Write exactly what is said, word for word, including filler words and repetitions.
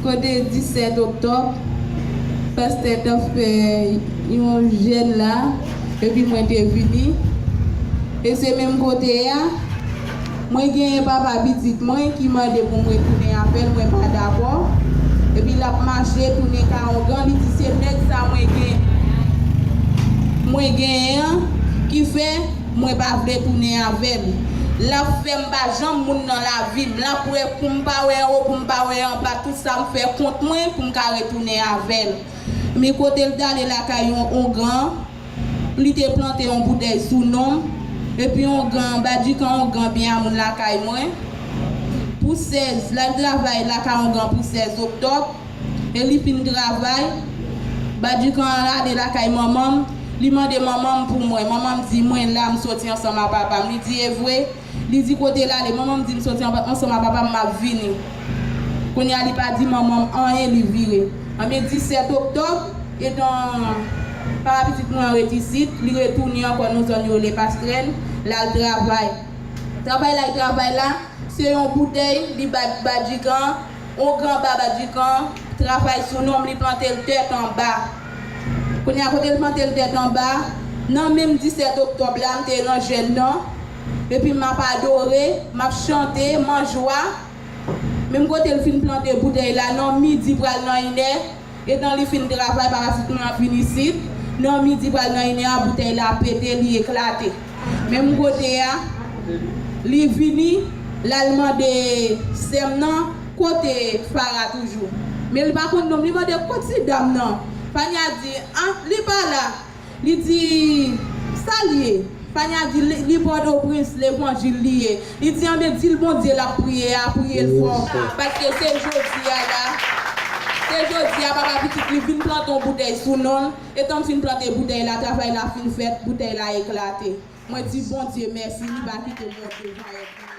Kote disèt oktòb, pastè t ap fè yon jèn la, epi mwen te vini. E se menm kote a, mwen genyen papa pitit mwen ki mande pou mwen tounen avè l, mwen pa dakò. Epi l ap mache tounen ka ongan, li di se nèg sa mwen gen, mwen genyen an ki fè mwen pa vle tounen avè l. L ap fè m pa janm moun nan lavi m. L ap wè pou m pa wè anwo, pou m pa wè anba, tout sa m fè kont mwen pou m ka retounen avè l. Men kote l t ale lakay yon ongan, li te plante yon boutèy sou non m, epi ongan, Badikan ongan byen a moun lakay mwen. Pou sèz, l al travay lakay ongan pou sèz oktòb, e li fin travay, Badikan ale lakay manman m, li mande manman m pou mwen. Manman m di, mwen la, m soti ansanm a papa m. Li di, e vre? Li di, kote l ale? Manman m di, m soti anba, ansanm a papa m, m ap vini. Kounye a, li pa di manman m anyen, li vire. Anben, disèt oktòb, etan papa pitit mwen an ret isit, li retounen ankò nan zòn yo rele Pastrèn, l al travay. Travay la, l travay la, se yon boutèy, li bat Badikan, ongan ba Badikan, travay sou non m, li plante l tèt anba. Kounye a, kote l plante l tèt anba, nan menm disèt oktòb la, m te nan jèn nan, epi m ap adore, m ap chante, m an jwa. Menm kote l fin plante boutèy la, nan midi pral nan inè, etan li fin travay, papa pitit mwen an vin isit, nan midi pral nan inè a, boutèy la pete, li eklate. Menm kote a, li vini, l al mande sè m nan, kote Fara toujou. Men li pa konn non m, li mande, kot ti dam nan? Fania di, ah, li pa la. Li di, sa l ye? Fania di, li, li Pòtoprens, levanjil li ye. Li di, anben, di l Bondye l ap priye a, priye l fò. Paske se jodi a la, se jodi a, papa pitit li vin plante yon boutèy sou non l. Etan m fin plante boutèy la, travay la fin fèt, boutèy la eklate. Mwen di Bondye mèsi, li pa kite Bondye jayèt li.